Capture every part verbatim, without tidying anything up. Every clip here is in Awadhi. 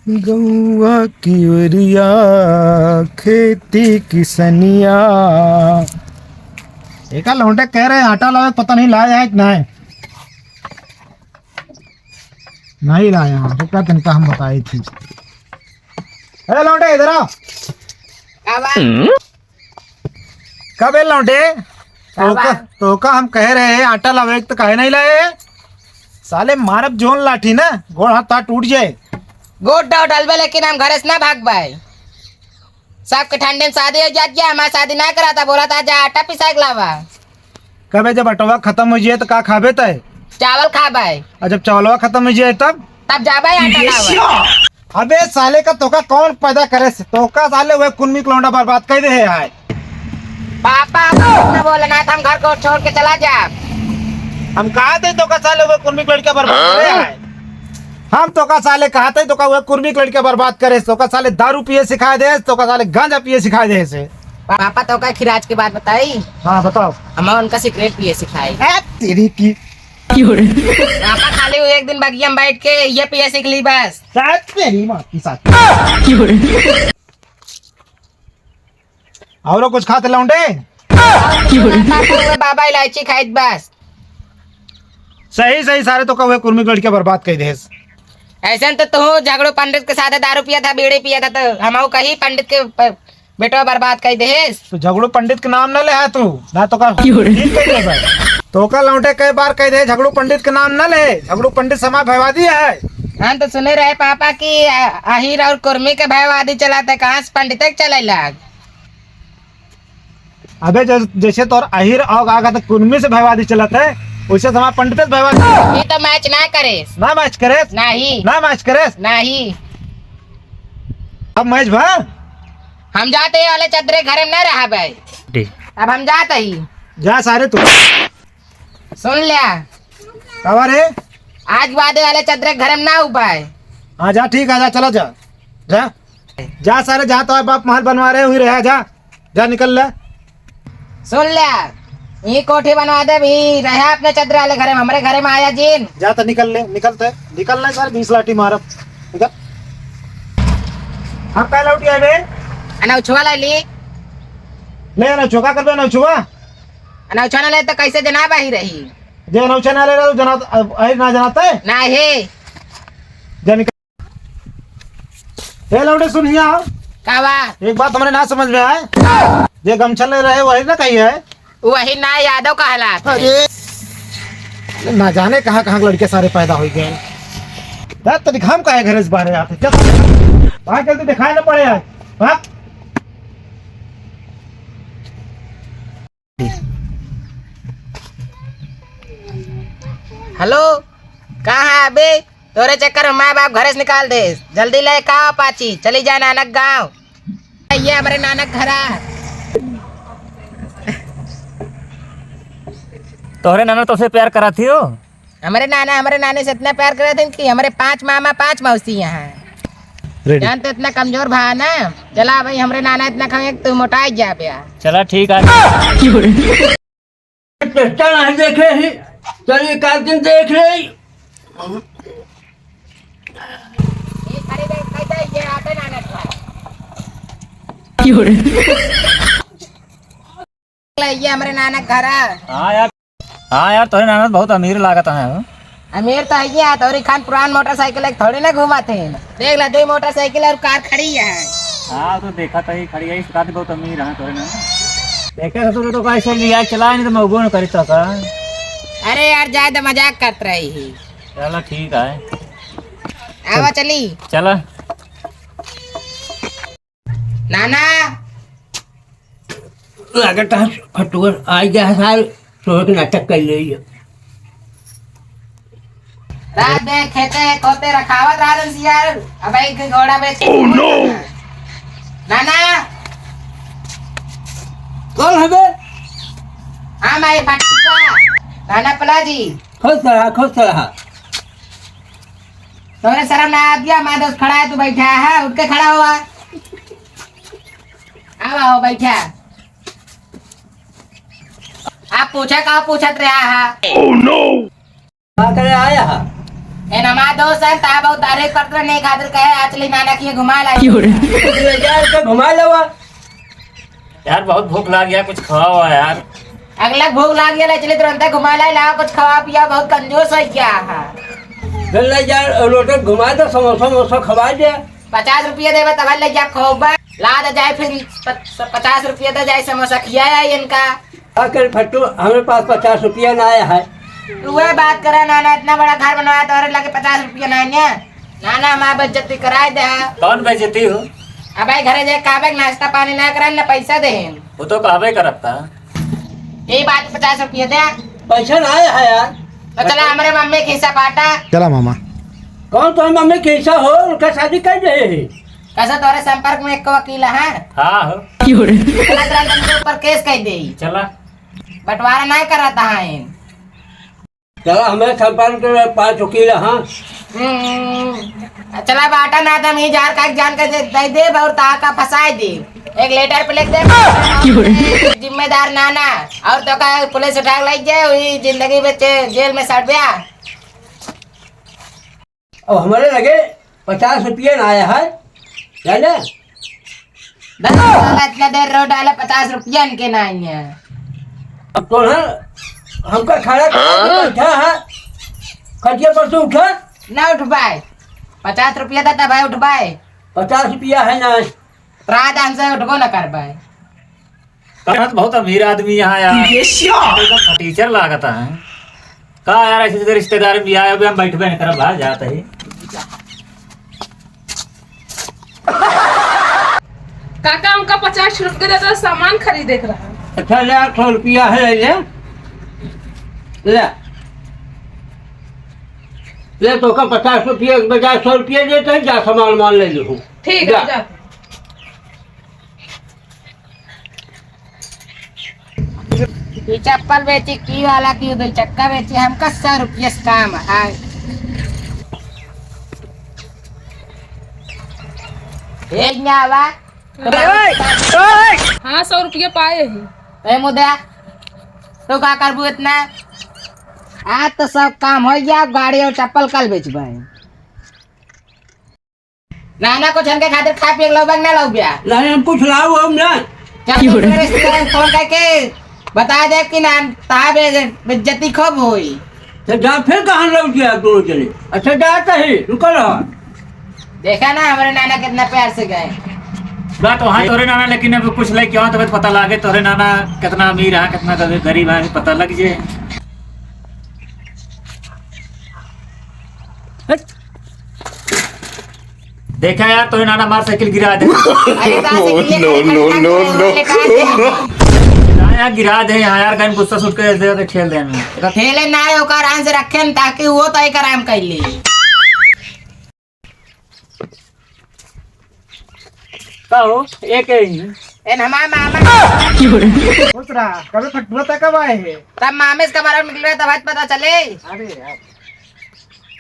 गौआ की ओरिया, खेती किसनिया। एका लौंडे कह रहे आटा लावे, पता नहीं लाया है कि नहीं। नहीं लाया, रुका तनिका हम बताई थी। अरे लौंडे, इधर आओ। का बा? कबे लौंडे? का बा? तोका, तोका हम कहे रहे आटा लावे तो काहे नहीं लाए? साले मारब जोन लाठी ना, गोड़ हाथ तार टूट जाए। गोड़ डाउट अलबे, लेकिन हम घरे से ना भाग पाए। सबके ठंडे में शादी हो जात गया, हमार शादी ना कराता, बोला था जा आटा पिसा के लावा। कबे जब अटवा खत्म हो जाए तो का खाबे तय? चावल खाबे। और जब चावलवा खत्म हो जाए तब? तब जाबे आटा लावे। अबे साले का तोका कौन पैदा करे से? तोका साले वह कुर्मी के लौंडा बर्बाद कर दे है। पापा, आप ना बोले ना, तो हम घर को छोड़ के चला जा। हम कहा थे तोका साले वह कुर्मी के लड़का बर्बाद करे है। हम तोका साले कहा थे तोका वह कुर्मी के लड़का बर्बाद करे से, तोका साले दारू पिए सिखाए दे, तोका साले गांजा पिए सिखाए दे से। पापा, तोका खिराज के बात बताई। हाँ बताओ। हम उनका सिगरेट पिए सिखाई। ए, तेरी की। पापा खाली वो एक दिन बगिया में बैठ के ये पिए सीख ली बस। साथ तेरी माँ की साथ। और कुछ खाते लौंडे? पापा, वो बाबा इलायची खाइत बस। सही सही सारे तोका वह कुर्मी के लड़का बर्बाद कर देस। ऐसे तो तू झगड़ू पंडित के साथ दारू पिया था, बीड़ी पिया था, तो हम कही पंडित के प-, बेटवा बर्बाद कर देस। तो झगड़ू पंडित के नाम न ले है तू, ना तोका क्यों रे? ठीक कर देबे। तोका लौंडे कई बार कह दे झगड़ू पंडित के नाम न ले, झगड़ू पंडित समाज भयवादी है। हम तो सुने रहे पापा कि आ-, आहिर और कुर्मी के भयवादी चलाते, कहाँ से पंडित के चले लाग? अबे जै-, जैसे तोर आहिर और आगा तो कुर्मी से भयवादी चलत है, वैसे समाज पंडित से भयवादी। ये तो मैच ना करे। ना मैच करे। नहीं। ना मैच करे। नहीं। अब मैच भा। हम जाते ही वाले चदरे घर में ना रहा भाई। ठीक। अब हम जाते ही। जा सारे तू। सुन लिया। का बा रे? आज बादे वाले चदरे घर में ना उबाए। हाँ जा, ठीक है, जा, चला जा। जा। जा सारे, जा तो बाप महल बनवा रहे हुई रहा, जा। जा निकल ले। सुन लिया, ये कोठी बनवा दे भी रहे अपने चदरे वाले घर में, हमरे घर में आया जीन। जा तो निकल ले, निकल ते, निकल ले सर, बीस लाठी मारब। निकल। हम काहे लौटी आए बे? अनौछवा ला ली। ले अनौछवा, का करबे अनौछवा? अनौछा ना ले तो कैसे जना बाही रही? जे अनौछा ना ले रहा, जना, अब, अरे ना जनाते? ना हे। जा निकल। ए लौंडे सुन हिया। का बा? एक बात हमरे ना समझ में आए। जे गमछा ले रहे वही ना कही है। वही ना यादव कहला। अरे ना जाने कहाँ कहाँ के लड़के सारे पैदा हो गए। रात तक हम काहे घरे से बाहर आते? चल। भाग जल्दी, दिखाई ना पड़े यार। भाग। हेलो, कहाँ है अबे? तोरे चक्कर में माँ बाप घरे से निकाल दे। जल्दी ले का पाची, चली जा नानक गाँव। ये हमरे नानक घरा। तोहरे नाना तोसे प्यार करा थी हो? हमरे नाना हमरे नानी से इतना प्यार करत हन कि हमरे पांच मामा, पांच मौसी यहाँ। रेडी। जान तो इतना कमजोर भा ना। चला भाई, हमरे नाना इतना खाए, तू मोटाई जा बे। चला ठीक है। चल, हम देखे ही। चल, एक आध दिन देख ले। ये खरीदे, खरीदे, ये आटे नाना था। ये हमरे नाना घर है। हाँ यार, हाँ यार, तोरे नाना बहुत अमीर लागत है हो। अमीर तो है यार, तोरी खान पुरान मोटरसाइकिल एक थोड़ी ना घुमाते हैं। देख ला, दो मोटरसाइकिल और कार खड़ी है। हाँ, तो देखा तो ही खड़ी है, इस बात बहुत अमीर है तोरे नाना। देखे तो, तो, तो कैसे लिया चला, नहीं तो मैं उबो न करी तो का। अरे यार, ज्यादा मजाक करत रही ही। चला ठीक है। आवा चली। चला। नाना। लागत है फटुअर आ गया है साल, सोच नाटक कर ले। रात में खेते खोते रखावत रहन सियार, अब एक घोड़ा बेच के। Oh no! नाना। कौन है बे? हाँ, मैं फटुआ। नाना पलाजी। खुश रहा, खुश रहा। तोरे शर्म ना आत गया, माँ दोस्त खड़ा है, तू बैठा है, उठ के खड़ा हुआ। आओ, आओ, बैठा। आप पूछा का पूछत रहा है? Oh no! का करे आया है? ए नमा दोस्त है, ता बहुत तारीफ करत रहे, नहीं खातिर कहे, आज चली नाना किया घुमा लाई। क्यों रे? ले जा, इनका घुमा लेवा। यार, बहुत भूख लाग गया, कुछ खवाओ यार। अगला भूख लाग गया, ले चली तुरंत घुमा लाई, ला कुछ खवा पिया, बहुत कंजूस हो गया है। चल ले जा, लोटो घुमा दे, समोसा वमोसा खवा दे। पचास रुपया देबे तब ले जा खवाबा, ला दे जाए फिर प-, पचास रुपया दे जाए, समोसा खिया है इनका। का करे फट्टू, हमरे पास पचास रुपया ना आया है। तू वह बात करा नाना, इतना बड़ा घर बनवाया तोहरे लगे पचास रुपया ना है ना? नाना, हमार बेइज्जती कराए दे। कौन बेइज्जती हो? अब भाई घरे जाए कहबे कि नाश्ता पानी ना कराए ना पैसा दे। वो तो कहबे करत था। ये बात पचास रुपया दे। पैसा ना आया है यार। तो चला हमरे मम्मी के हिस्सा बाटा। चला मामा। कौन तोहरे मम्मी के हिस्सा हो? उनका शादी कर दे। कैसे तोरे संपर्क में एक वकील है? हाँ हो। चला, चला, तुमके ऊपर केस कर दे। चला। बंटवारा नहीं करता है। चला, हमें संपर्क में पाँच वकील हैं। हम्म। चला बाटा ना, तुम ही जार का जान के दे, दे दे और ता का फंसाए दे। एक लेटर पे लिख दे। जिम्मेदार नाना, और तो का पुलिस उठा के ले जाए, वही जिंदगी में जे-, जेल में सड़ गया। अब हमरे लगे पचास रुपया ना आया है, जाने? बस साला इतना देर रो डाला, पचास रुपया इनके ना आई है। अब तो है, हमका खड़ा करके बैठा है, खटिया पर से उठा। ना उठबाए, पचास रुपया था तब है उठबाए। पचास रुपया है ना। रात हमसे उठबो ना करबाए। कहत बहुत अमीर आदमी यहाँ यार। ये श्या। एकदम फटीचर लागत है। का यार, ऐसे तो रिश्तेदार भी आए हुए, हम बैठबे नहीं करब, बाहर जात ही। काका, हमका पचास रुपया दे दो, सामान खरीदे के रहा। अच्छा, ले, सौ रुपया है, ले, ले। ले। ले, तोका पचास रुपया के बजाय सौ रुपया देते हैं, जा, सामान मान ले लूँ। ठीक है, जा। जा। ये चप्पल बेची, की वाला की दो चक्का बेची, हमका सौ रुपया से काम है। भेज में आवा। हाँ, सौ रुपया पाए ही। ए मुद्दा, तू का करबू इतना? आज तो सब काम हो गया, गाड़ी और चप्पल कल बेचबे। ना, ना, कुछ हमके खातिर खा पिए के लाओ, बा कि ना लाओ बा? नहीं, हम कुछ लाओ, हम ना। क्या क्यों रे? रिश्तेदार फोन करके बता दे कि ना, ता बे-, बेइज्जती खूब होई। तो जा, फिर कहाँ लौट गया दोनों जने? अच्छा, जाता ही, रुको रहो। देखा ना, हमारे नाना कितना प्यार से गए। बात वहाँ तोरे नाना, लेकिन अब कुछ लेके आओ, तब पता लागे तोरे नाना कितना अमीर है, कितना गरीब है, पता लग जाए। हट। देखा यार, तोरे नाना मार साइकिल गिरा दे। अरे, कहाँ से गिरे? No, no, no, no। ना यार, गिरा दे यहाँ यार, कहीं गुस्सा सुट के ऐसे ऐसे ठेल देना। ठेले ना है, ओकर आराम से रखे न, ताकि वो तो एक आराम कर ले। का हो, एक ही। एन हमार मामा। खुश रहा, कबे फटुआ तक कब आए हैं? तब मामे से कमरा निकले, तब आज पता चले। अरे यार।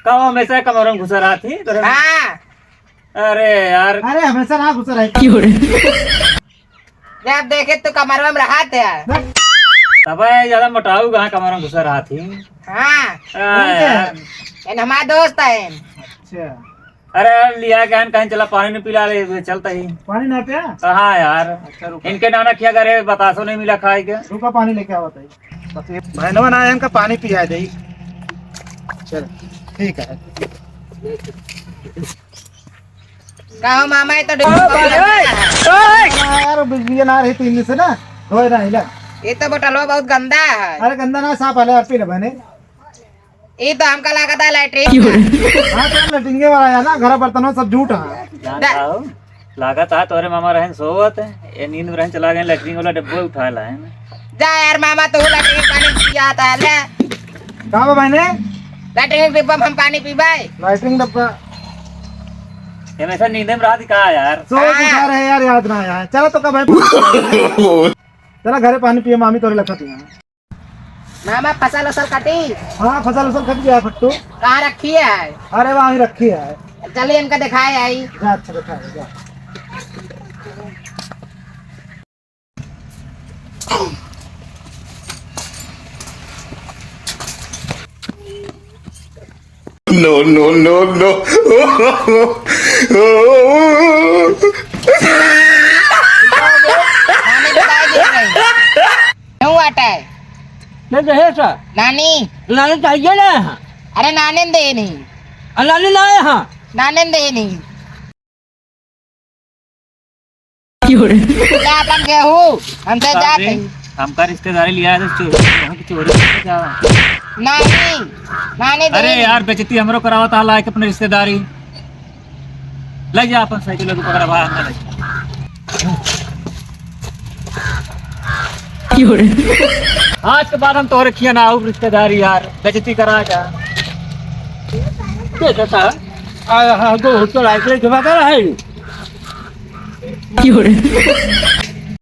का हमेशा कमरा में घुसा रहा थी? हाँ। अरे यार। अरे हमेशा ना घुसा रहे। जब देखे तो कमरवा में रहा थे यार। तब ज्यादा मोटाऊ कहाँ कमरा में घुसा रहा थी? हाँ। हाँ यार। एन हमार दोस्त है। अच्छा। अरे यार, लिया के हन, कहीं चला पानी नहीं पिला ले, चलता ही। पानी ना पिया? कहाँ यार? अच्छा, रुको। इनके नाना क्या करे, बतासो नहीं मिला खाए के। रुका, पानी लेके आवत है। बस ये बहनवा ना है, इनका पानी पिया दे। चल, ठीक है। का हो मामा, ये तो ओ भाई, ओए, ओए। हाँ यार, बिजली ना रही तो इनमें से ना, धोए ना हिला। ये तो बोतलवा बहुत गंदा है। अरे गंदा ना, साफ है, ले, पी ले बहने। ई तो हमका लागत है लैट्रिन। हाँ, तो लैट्रिन के वाला है ना, घर बर्तनों सब जूठ है। जानता हो, लागत है तोरे मामा रहन सोवत, ये नींद में रहन चला गए, लैट्रिन वाला डब्बो उठा लाए हैं। जा यार मामा, तू लैट्रिन पानी पिया था, ले। का बा बहने? लैट्रिन डिब्बा में हम पानी पीबे। लैट्रिन डब्बा। ये हमेशा नींद में रहत का यार? सो हाँ। उठा रहे यार, याद ना आया। चलो तो कब है? चला घरे पानी पिए, मामी तोरे लखत यहाँ। मामा, फसल उसल कटी? हाँ, फसल उसल कट गया फट्टू। कहाँ रखी है? अरे, वहाँ ही रखी है। चलिए, इनका दिखाए आई। जा, अच्छा, दिखा, जा। No, no, no, no। नानी बताई दे रही। क्यों आटा है? नहीं तो है सर। नानी। नानी चाहिए ना यहाँ। अरे नाने दे नहीं। अरे नानी ना है यहाँ। नाने दे नहीं। ले अपन गेहूँ, हमसे जात है। हमका रिश्तेदारी लिया है तो चोरी, वहाँ की चोरी करके जावा। नानी, नानी दे अरे नहीं। यार, बेइज्जती हमरो करावत हाला है कि अपने रिश्तेदारी। ले जा अपन साइकिल को पकड़ा भाई, अंदर ले जा। आज के बाद हम तोहरे खिया ना आऊ रिश्तेदारी यार, बेइज्जती करा जा। के चाचा? आ, हाँ, दो होटल आइसक्रीम खिलाता रहे।